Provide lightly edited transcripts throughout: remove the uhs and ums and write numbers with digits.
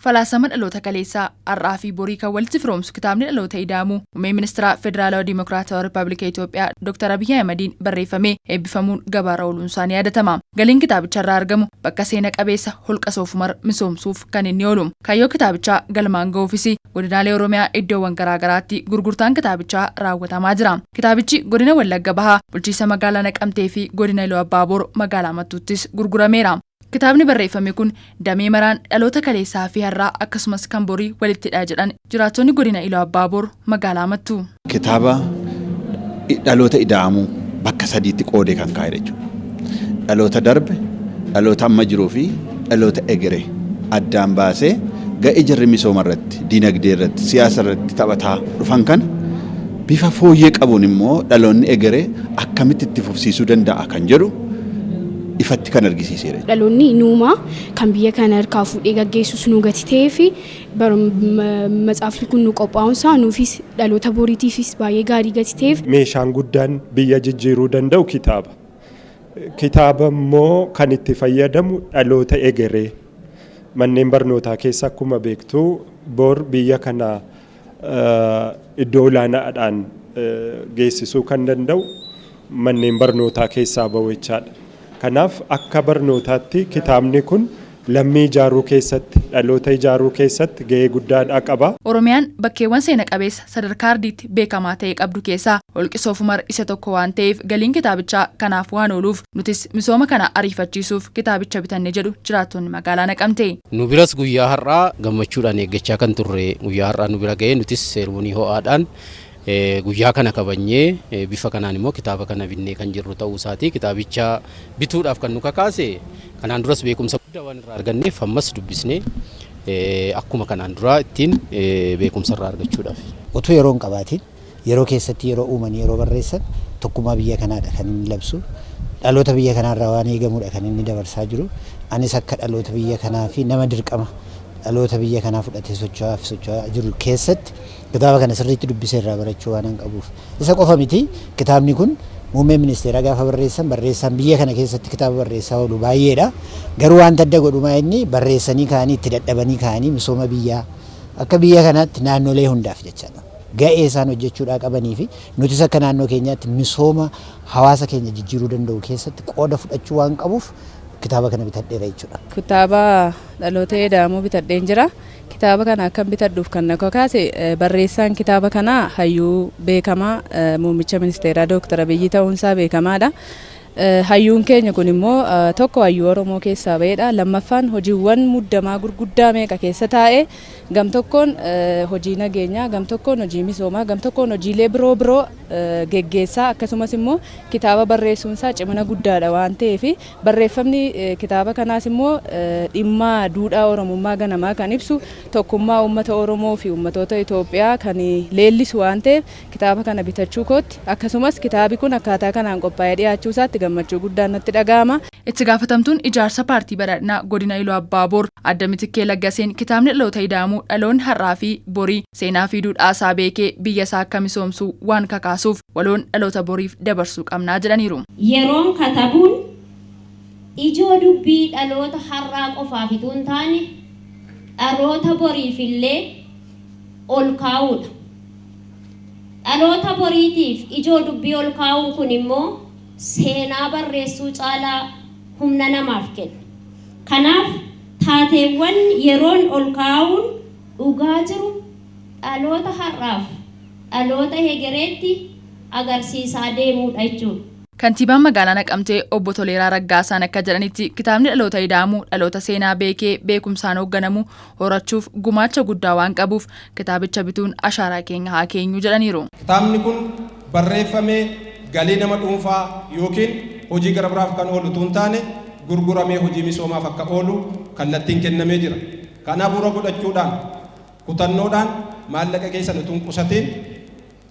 Falaasama dhaloota kaleessaa, har'aa fi borii kan walitti firoomsu kitaabni Dhaloota Ida'amuu Muummee Ministiraa Federaalawaa Dimokiraatawaa Rippabilika Itoophiyaa Dr. Abiyyi Ahimadiin barreeffamee eebbifamuun gabaarra ooluunsaa ni yaadatama. Galiin kitaabicharraa argamu bakka seena qabeessa Holqa Soofumar misoomsuuf kan inni oolu. Kaayyoo kitaabichaa galmaan ga'uufis godinaalee Oromiyaa iddoowwan garaagaraatti gurgurtaan kitaabichaa raawwatamaa jira. Kitaabichi Godina Wallagga Bahaa, Bulchiinsa Magaalaa Naqamtee fi Godina Iluu Abbaaboor Magaalaa Mattuuttis gurgurameera. Kitaabni barreeffame kun damee maraan dhaloota kaleessaa fi har'aa akkasumas kan borii walitti hidha jedhan jiraattonni Godina Iluu Abbaaboor Magaalaa Mattuu. Kitaaba Dhaloota Ida'amuu bakka sadiitti qoodee kan kaa'edha jechuudha. Dhaloota darbe, dhaloota amma jiruu fi dhaloota egeree addaan baasee ga'ee jarri misooma irratti, dinagdee irratti, siyaasa irratti taphataa dhufan kana bifa fooyyee qabuun immoo dhaloonni egeree akkamitti itti fufsiisuu danda'a kan jedhu ifatti kan argisiiseedha. Dhaloonni nuuma kan biyya kana harkaa fuudhee gaggeessus nu gati ta'ee fi matsaafni kun nu qophaa'uun isaa nuufis dhaloota boriitiifis baay'ee gaarii gati ta'eef. Meeshaan guddaan biyya jijjiiruu danda'u kitaaba. Kitaaba immoo kan itti fayyadamu dhaloota egeree. Manneen barnootaa keessa akkuma beektu bor biyya kana iddoo olaanaadhaan geessisuu kan danda'u manneen barnootaa keessaa bahu jechaadha. Kanaaf akka barnootaatti kitaabni kun lammii ijaaruu keessatti, dhaloota ijaaruu keessatti gahee guddaadha qaba. Oromiyaan bakkeewwan seena qabeessa sadarkaa ardiitti beekamaa ta'e qabdu keessaa Holqi Soofumar isa tokko waan ta'eef galiin kitaabichaa kanaaf waan ooluuf nutis misooma kana ariifachiisuuf kitaabicha bitanne jedhu jiraattonni magaalaa Naqamtee. Nu biras guyyaa har'aa gammachuudhaan eeggachaa kan turre guyyaa har'aa nu bira ga'ee nutis seermoonii ho'aadhaan guyyaa kana kabajnee bifa kanaan immoo kitaaba kana binnee kan jirru ta'uu isaati. Kitaabicha bituudhaaf kan nu kakaase kanaan duras beekumsa guddaa waan irraa arganneef ammas dubbisnee akkuma kanaan duraa ittiin beekumsa irraa argachuudhaaf. Utuu yeroo hin qabaatiin yeroo keessatti yeroo uumanii yeroo barreessan tokkummaa biyya kanaadha kan inni labsu. Dhaloota biyya kanaarraa waan eegamudha kan inni dabarsaa jiru. Anis akka dhaloota biyya kanaa fi nama dirqama dhaloota biyya kanaa fudhatee socho'aa fi socho'aa jiru keessatti kitaaba kana sirriitti dubbisee irraa barachuu waanan qabuuf. Isa qofa miti, kitaabni kun muummeen ministeeraa gaafa barreessan, barreessaan biyya kana keessatti kitaaba barreessaa oolu baay'eedha. Garuu wanta adda godhu maa inni barreessanii ka'anii itti dadhabanii ka'anii misooma biyyaa akka biyya kanaatti naannolee hundaaf jechaadha. Ga'ee isaan hojjechuudhaa qabanii fi nutis akka naannoo keenyaatti misooma hawaasa keenya jijjiiruu danda'u keessatti qooda fudhachuu waan qabuuf kitaaba kana bitadheera jechuudha. Kitaaba Dhaloota Ida'amuu bitadheen jira. Kitaaba kana akkan bitadhuuf kan na kakaase barreessaan kitaaba kanaa hayyuu beekamaa muummicha ministeeraa Dooktar Abiyyi ta'uunsaa beekamaadha. Hayyuun keenya kun immoo tokko hayyuu Oromoo keessaa ba'edha. Lammaffaan hojiiwwan muddamaa gurguddaa meeqa keessa taa'ee gam tokkoon hojii nageenyaa, gam tokkoon hojii misoomaa, gam tokkoon hojiilee biroo biroo geggeessaa, akkasumas immoo kitaaba barreessuunsaa cimina guddaadha waan ta'eef, barreeffamni kitaaba kanaas immoo dhimma duudhaa Oromummaa ganamaa kan ibsu, tokkummaa uummata Oromoo fi uummatoota Itoophiyaa kan leellisu waan ta'eef kitaaba kana bitachuu kootti, akkasumas kitaabi kun akkaataa kanaan qophaa'ee dhiyaachuu isaatti gammachuu guddaan natti dhaga'ama. Itti gaafatamtuun ijaarsa paartii badhaadhinaa godina Iluu Abbaaboor Aadde Mitikkee Laggaseen kitaabni Dhaloota Ida'amuu dhaloonni har'aa fi borii seenaa fi duudhaa isaa beekee biyya isaa akka misoomsuu waan kakaasuuf waloon dhaloota boriif dabarsuu qabnaa jedhaniiru. Yeroon katabuun ijoo dubbii dhaloota har'aa qofaaf ituu hin taane dhaloota boriif illee ol kaa'uudha. Dhaloota boriitiif ijoo dubbii ol kaa'uun kun immoo seenaa barreessuu caalaa humna namaaf kenna. Kanaaf taateewwan yeroon ol kaa'uun dhugaa jiru dhaloota har'aaf dhaloota hegereetti agarsiisaa deemuudha jechuudha. Kantiibaan Magaalaa Naqamtee Obbo Toleeraa Raggaasaan akka jedhanitti, kitaabni Dhaloota Ida'amuu dhaloota seenaa beekee beekumsaan hoogganamu horachuuf gumaacha guddaa waan qabuuf kitaabicha bituun ashaaraa keenya haa keenyu jedhaniiru. Kitaabni kun barreeffamee galii nama dhuunfaa yookiin hojii gara biraaf kan oolu utuu hin taane gurguramee hojii misoomaaf akka oolu kallattiin kennamee jira. Kana bu'uura godhachuudhaan kutannoodhaan maallaqa keessan utuu hin qusatiin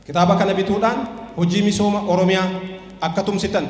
kitaaba kana bituudhaan hojii misooma Oromiyaa akka tumsitan